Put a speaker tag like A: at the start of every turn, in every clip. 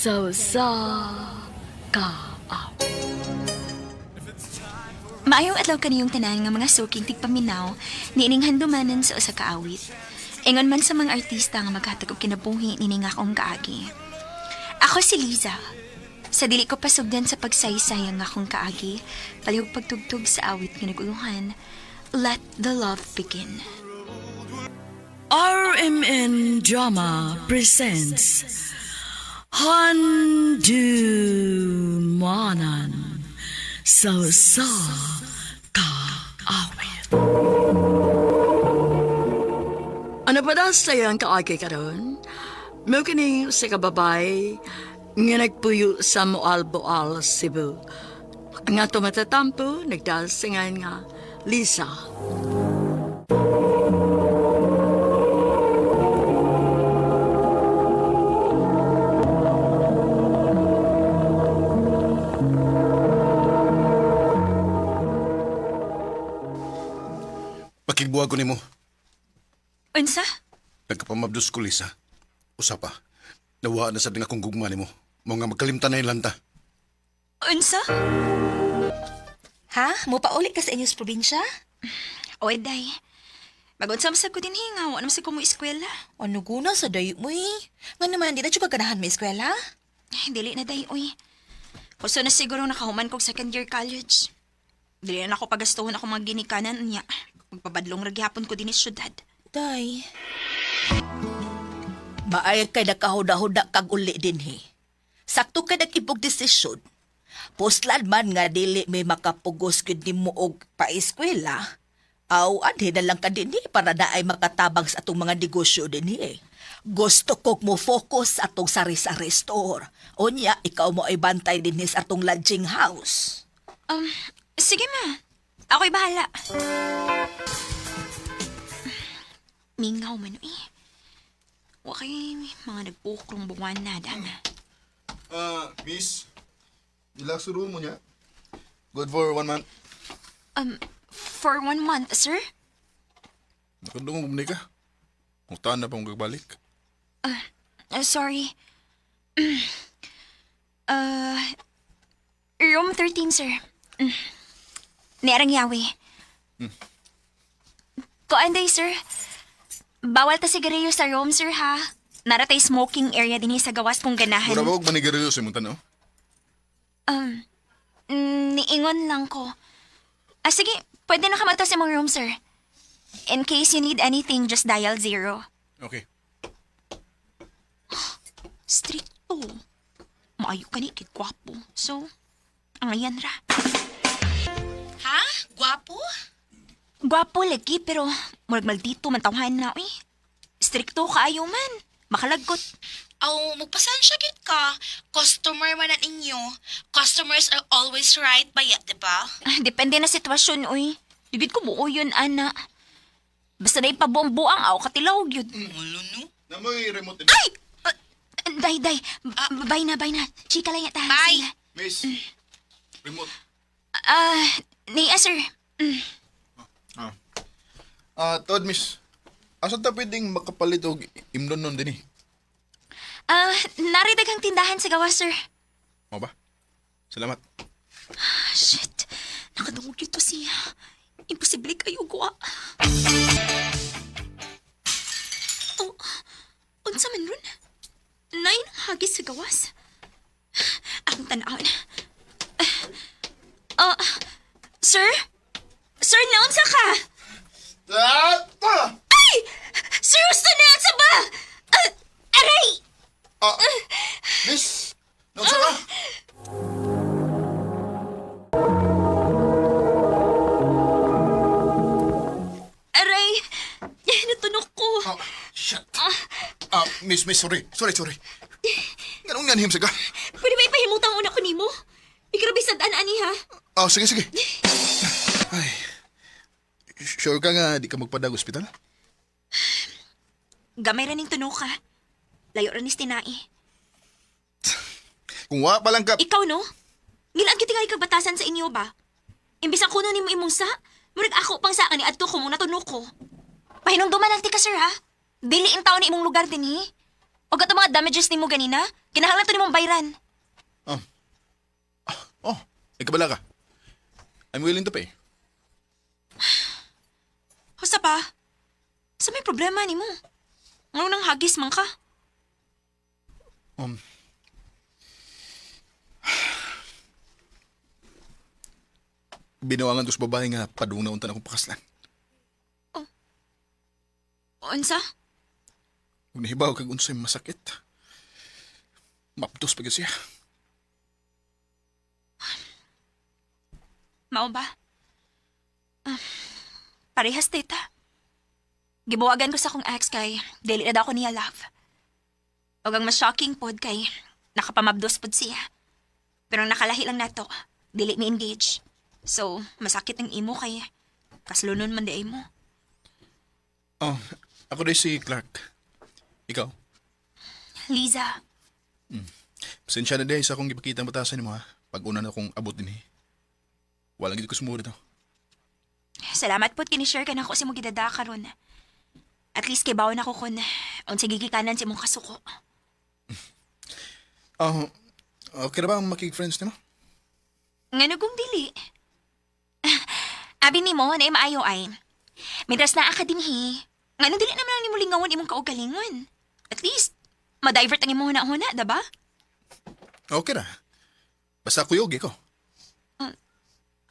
A: Sa usa ka awit.
B: Maayong adlaw kaniyong tanan nga mga suking tigpaminaw niining handumanan sa usa ka awit. Ingon man sa mga artista nga maghatag og kinabuhi nining akong kaagi. Ako si Liza. Sa dili ko pasugdan sa pagsaysay ang akong kaagi, palihog pagtugtog sa awit nga naguluhan, Let the Love Begin.
A: RMN Drama presents Handumanan sa usa ka awit. Ano pa daw sa'yo ang kaagi karon? Mo kini sa kababay nga nagpuyo sa Moalboal, Cebu. Nga tumatatampo, nagdasingan nga Lisa.
C: Pakigbuwag ko nimo.
B: Unsa?
C: Nagkapamabdos ko, Lisa. Usa pa. Nawa na sad nga akong gugma nimo. Mo nga magkalimtan na ilanta.
B: Unsa?
D: Ha? Mupauli ka sa inyong probinsya?
B: Oy, day. Magunsa sa ko din hinga, wa naman sa ko mo eskwela.
D: Ano guna sa dayo mo eh? Nga naman, di na siya ganahan may eskwela?
B: Ay, dili na day, uy. Kuso na siguro nakahuman kog second year college. Dili na ako pagastuhon ako mga ginikanan niya. Magpabadlong ra gihapon ko dinhi sa syudad.
D: Day.
E: Maay kay nakahuda-huda kag uli dinhi. Sakto kay nag-ibog desisyon. Puslan man nga dili may makapugos gyud nimo og paeskwela. Aw, anhi na lang ka dinhi para na ay makatabang sa atong mga negosyo dinhi eh. Gusto kog mo focus sa atong sari-sari store. Unya, ikaw mo ay bantay dinhi sa atong lodging house.
B: Um, sige ma. Ako'y bahala. Mingaw man uy. Wa kay mga nagpukrong buwan na dana.
F: Ah, miss. Deluxe room mo niya. Good for one month.
B: For one month, sir?
F: Nakadungog mo ni ka. Mutaan na pa mong gagbalik.
B: Sorry. Uh, room 13, sir. Mm. Niarang yawi. Koanday, sir. Bawal ta sigarilyo sa room, sir, ha? Naratay smoking area din sa gawas kung ganahan.
F: Mura ba og manigarilyo sa imong tanaw?
B: Niingon lang ko. Ah, sige. Pwede na kamata sa imong room, sir. In case you need anything, just dial 0.
F: Okay.
B: Stricto. Maayo ka ni, kay gwapo. So, ang ayan ra.
D: Ha? Gwapo?
B: Gwapo lagi, pero murag maldito man tawhan na, uy. Stricto kaayo man. Makalagkot.
G: Aw, magpasensya gid ka. Customer man ang inyo. Customers are always right ba ya, di ba?
B: Ah, depende na sitwasyon, uy. Ligid ko buo yun, ana. Basta na ipabuang-buang, aw, katilaw yun.
G: Ulo no.
F: Namoy remote din.
B: Ay! Ah, day, day. Bye na, bye na. Chika lang yata.
G: Bye.
B: Sige.
F: Miss. Remote.
B: Ah, niya, sir.
F: Ah. Ah, Todd, miss. Asa ta pwedeng makapalit og imnon nun din eh?
B: Ah, naridagang tindahan sa gawas, sir.
F: Mo ba? Salamat.
B: Ah, shit. Nakadungog yun to siya. Imposible kayo guwa. Oh, unsa man ron? Nay, hagis sa gawas. Akong tanawon. Ah, sir? Sir, naunsa ka?
F: Ah! Ah!
B: Ay! Sir, gusto naunsa ba? Ah, aray!
F: Ah! Miss! Naunsa ka?
B: Aray! Natunok ko.
F: Ah, shit. Ah, miss, miss, sorry. Sorry, sorry. Ganong nanhim sa ka?
B: Pwede ba ipahimutang una ko nimo? Igrabe sa daan ani ha?
F: Ah, sige, sige. Ay. Sure ka nga di ka magpadag ospital?
B: Gamay ra ning tuno ka. Layo ra ni tinai.
F: Kung wa pa lang ka...
B: Ikaw no? Ngilaan gyud tingali kag batasan sa inyo ba? Imbis ang kuno nimo imong sa, murag ako pang sa ani adto ko mo natuno ko. Pahinumduman lang ti ka sir ha. Dili in taon ni imong lugar dinhi. O kato mga damages nimo ganina, kinahanglan to nimong bayran.
F: Oh, ikabala ka. I'm willing to pay.
B: Husa pa. Sa may problema nimo? Ngano nang hagis man ka?
F: Binawangan to sa babae nga padung na unta na akong pakaslan.
B: Unsa?
F: Kung nahibaw kag unsay masakit. Mapdos pa gyud siya.
B: Mao ba? Ah, parehas tita. Gibuwagan ko sa akong ex kay dili na daw ako niya love. Og ang mas shocking pod kay nakapamabdos pod siya. Pero ang nakalahi lang nato, dili mi engage. So, masakit ang imo kay kaslunon man di ay mo.
F: Oh, ako din si Clark. Ikaw?
B: Liza,
F: Pasensya na dahil sa akong gipakita ang batasan nimo ha. Pag una na akong abot din eh. Walang gid ko sumuod ito.
B: salamat pod kinishare ka nako sa imong gidada karon. At least kay bawon ako kun unsa gigikanan sa imong kasuko.
F: Oh, okay na ba ang makig-friends nimo?
B: Ngano kung dili? Abi nimo na maayo ay. Mientras naa ka dinhi, ngano dili naman lang nimo lingawon imong kaugalingon. At least ma-divert ang imong huna-huna, diba?
F: Okay na. Basta kuyog ko.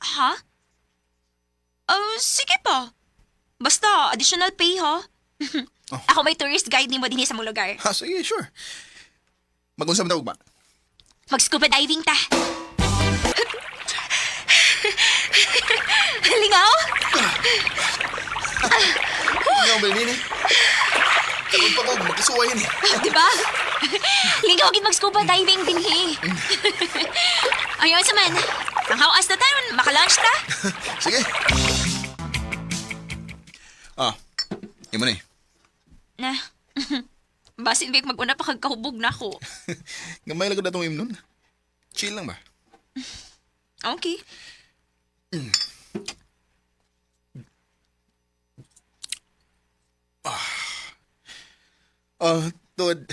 B: Ha? Oh, sige pa. Basta additional pay ha.
F: Oh.
B: Ako may tourist guide nimo dinhi sa mong lugar.
F: Ha, sige, sure. Mag-unsa man ta ugma.
B: Mag-scuba diving ta. Lingaw?
F: Ikaw ba nini? Takot pa ko, magkasuway ni.
B: Di ba? Lingaw gid mag-scuba diving dinhi. Ayun sa man. Ang hawas na tayo, maka-lunch ta.
F: Sige. Ah, imo na eh.
B: Na. Basin big mag-una pa kag kahubog na ako.
F: Gamay lang ko na itong imnon. Chill lang ba?
B: Okay.
F: Ah, tuod.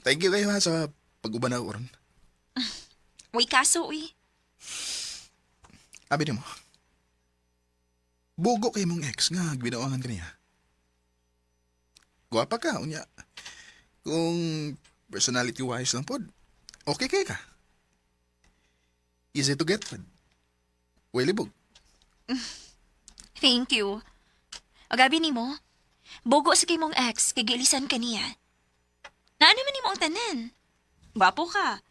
F: Thank you kayo ha sa pag-uban na ako ron.
B: Uy, kaso, uy.
F: Abi nimo. Bugo kay mong ex nga ginawangan kaniya. Guwapa ka unya. Kung personality wise lang pod, okay kay ka. Easy to get pod. Way libog.
B: Thank you. O gabi nimo, bogo sa kay mong ex, kay giilisan ka niya. Naano man nimo ang tanan? Gwapo ka.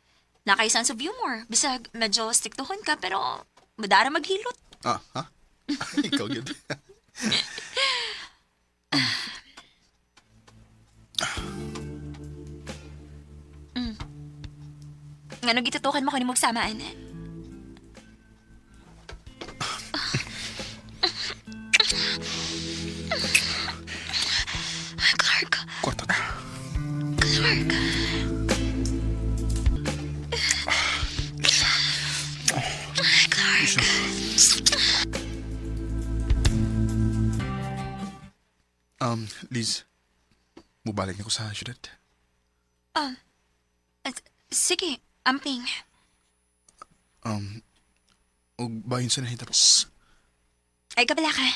B: Nakay sense of humor. Bisag medyo striktuhon ka pero madara maghilot.
F: Ah, ha? Ikaw gyud.
B: Ngano gitutukan mo ko nimog samaan? Clark,
F: Kwarta ta.
B: Clark. Clark.
F: Liz, mubalik na ko sa syudad.
B: Sige, amping.
F: Og bahin sa nahitapos.
B: Ay, kabala ka.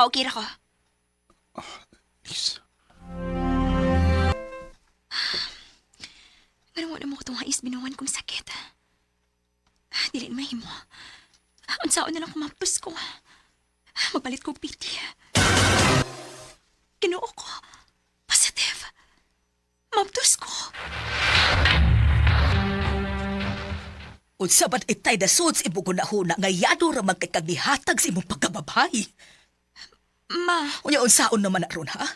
B: Okay ra ko.
F: Liz.
B: Ganun wala mo ko itong hais binuwan kong sakit. Dili mahimo. Unsaon na lang kumapos ko. Magpalit ko piti. Ginoo ko. Positive. Mabdos ko.
E: Unsa man itay na suds imong hunahuna nga yado ra man kay kag nihatag sa imong pagkababay.
B: Ma,
E: Unya unsaon naman na ron ha?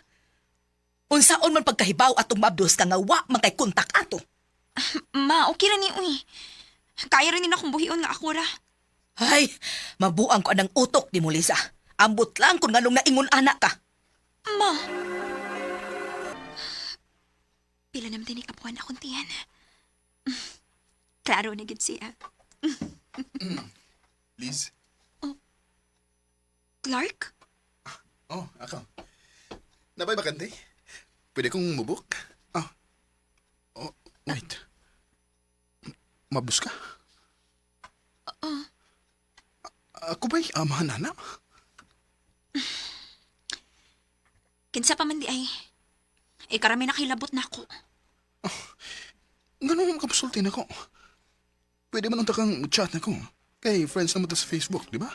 E: Unsaon man pagkahibaw atong mabdos ka nga wa man kay kontak ato.
B: Ma, okay ra ni uy. Kaya rin nila akong buhion nga ako ra.
E: Ay, mabuang ko anang utok ni mo Lisa. Ambot lang kung nganong naingon anak ka.
B: Ma. Pila naman din ikapuan akong tiyan. Klaro na gid siya.
F: Liz?
B: Clark?
F: Oh, ako. Nabay bakante? Pwede kong mubuk? Ah. Oh, wait. Mabus ka? Ako ba'y amahan na?
B: Kinsa pa man di ay. Eh, karami na kilabot na ako.
F: Ganun mo kapasulti na ko. Pwede man unta kang chat na ko. Kay friends na mo ta sa Facebook, di ba?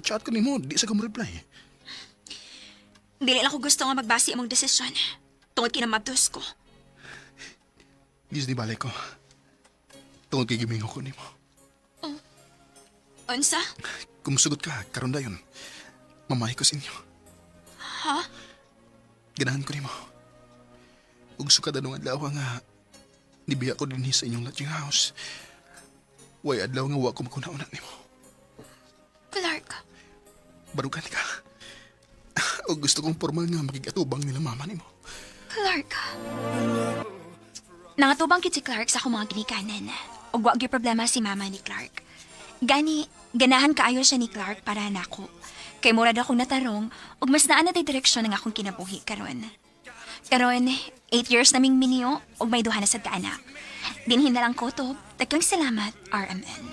F: Chat ko nimo, di sa ka mo reply.
B: Dili lang ko gusto nga magbasi among desisyon. Tungod kinamabdos ko.
F: Disney balay ko. Tungod kay gimingo ko nimo.
B: Unsa?
F: Kung musugot ka, karon dayon. Mamahi ko sa inyo.
B: Ha?
F: Ganahan ko nimo. Ug sukad anong adlaw nga nibiya ko dinhi sa inyong lodging house. Way adlaw nga wa ko makuna-una nimo.
B: Clark.
F: Barugan ka. O gusto kong formal nga makigatubang nila mama nimo.
B: Clark. Nangatubang kit si Clark sa akong mga ginikanan. Ug wa gyud problema si mama ni Clark. Gani, ganahan kaayo siya ni Clark para nako. Kay murad akong natarong ug mas naa na tay direksyon ang akong kinabuhi karon. Karon, 8 years naming minyo ug may duha na sad ka anak. Dinhin na lang ko to. Daghang salamat, RMN.